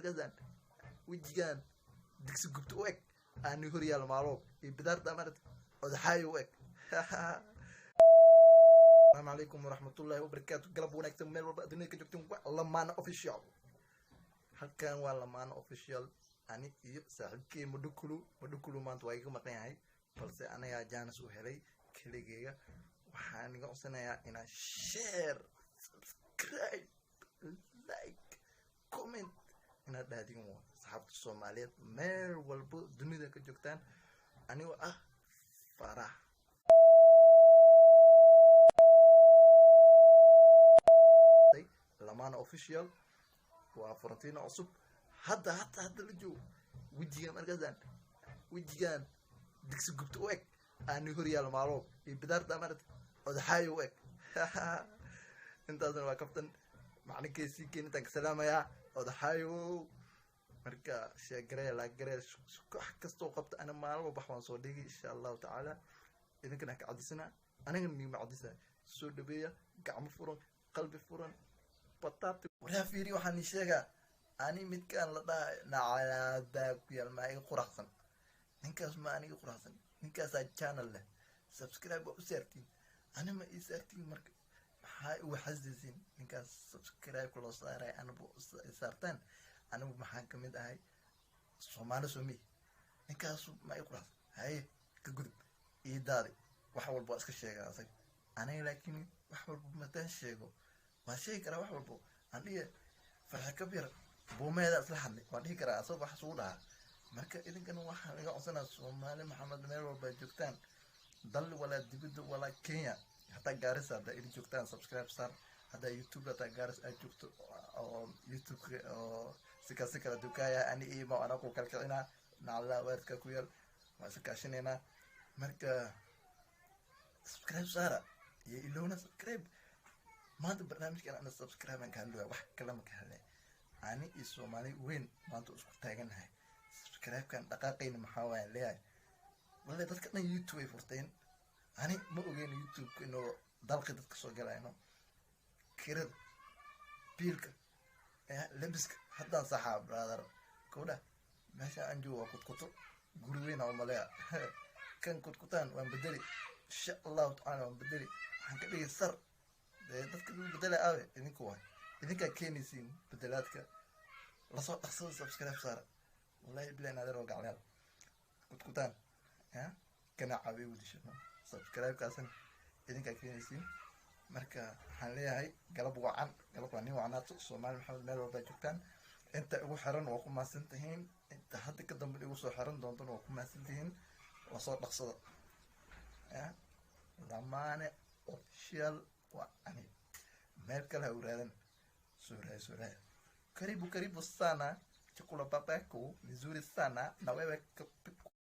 Markaasaan wejigan digsi gubta u eg aani horyaal maaloob iyo bidaarta maarata odaxaayo u eg. Asalaamu calaykum waraxmatullaahi wabarakaatu. Galab wanaagsan meel walba adduunyada ka joogteen. Waa Lamaana Official, halkan waa Lamaana Official. Ani iyo saaxiibkey Madhukulu. Madhukulu maanta waa iga maqan yahay, balse anagaa jaanis u helay keligeyga. Waxaan iga codsanayaa inaad share, subscribe, like, comment inaad dhahdin. Waa saxaabta Soomaaliyeed meel walbo dunida ka joogtaan. Anigoo ah Farax Lamaana Official, waa frontiina cusub. Hadda la joogo wejigan, markaasaan wejigan digsi gubta u eg aani horyaal maaloob iyo bidaarta maarata odaxaayo u eg. Intaasna waa kaftan. Macalinkay keen intaan ka salaamayaa odaxaayo. Marka sheegaree, laagaree, wax kastoo qabta ana maalin walba waan soo dhigi insha Allahu tacaala. Idinkana ka cadisana, anigana niima cadisa. Soo dhaweeya, gacmo furan, qalbi furan, bataati. Waraa fiiri, waxaan ii sheegaa ani midkaan la dhahay nacalaadaa ku yaal maa iga quraxsan ninkaas, ma aniga quraxsan ninkaasaa channel leh. Subscribe waa u saartiin, ani ma ii saartiin. Marka maxaa igu xasdaysiin ninkaas subscribe loo saaray, anigu saartaan? Anigu maxaan kamid ahay Soomaali soomiy? Ninkaasu ma ii quraxsan? Haye, ka gudub ii daadi. Wax walba waa iska sheegaa asaga, aniga laakiin wax walba mataan sheego waan sheegi karaa. Wax walbo aan dhihi Farxa Kabyar buumeeda isla hadlay waan dhihi karaa, asaga wax isugu dhahaa. Marka idinkana waxaan iga codsanaa Soomaali Maxamed meel walba joogtaan, dal walaa dibadda walaa Kenya, hataa Gaarisa haddaa idin joogtaan, subscribe saar. Haddaa YouTube hataa Gaaris aad joogto oo YouTube oo sika si kala dukaaya, ani ima anaa ku kalkicinaa nacalaa waaridka ku yaal, waan iska kaashinaynaa. Marka subscribe saara iyo ilowna subscribe. Maanta barnaamijkan ana subscribe aan ka hadlaya, wax kale ma ka hadlaya. Ani iyo Soomaali weyn maanta isku taaganahay subscribe-kan dhaqaaqayna. Maxaa waaya leeyahay? Wallahi dadka dhan YouTube ay furteen, ani ma ogeyn YouTube inuu dalqi dadka soo galayno. Kirada, biilka, lebiska haddaan saxaa brother kowdha. Meesha aan joogo waa kutkuto, guri weyn aan umaleya. Kan kutkutaan waan bedeli insha Allahu tacaala, waan bedeli, waxaan ka dhigay sar. Dee dadka lagu bedela aawe? Idinku waay, idinkaa keenaysiin bedelaadka. Lasoo dhaqsada, subscribe saara. Wallahi bilahi naadir oo gaclayaal kutkutaan ya kana caawiyo gudisho subscribe-kaasan idinkaa keenaysiin. Marka waxaan leeyahay galab wacan, galab waa nin wacnaato. Soomaali Maxamed meel walbaa joogtaan, inta igu xiran waa ku mahadsan tihiin, inta hadda ka dambe igu soo xiran doontana waa ku mahadsan tihiin. Lasoo dhaqsada ya Lamaane Official waa ani, meel kale ha uraadan. Soo raaya, soo raaya. Karibu, karibu sana. Chakula babako vizuri sana na wewe kapiku.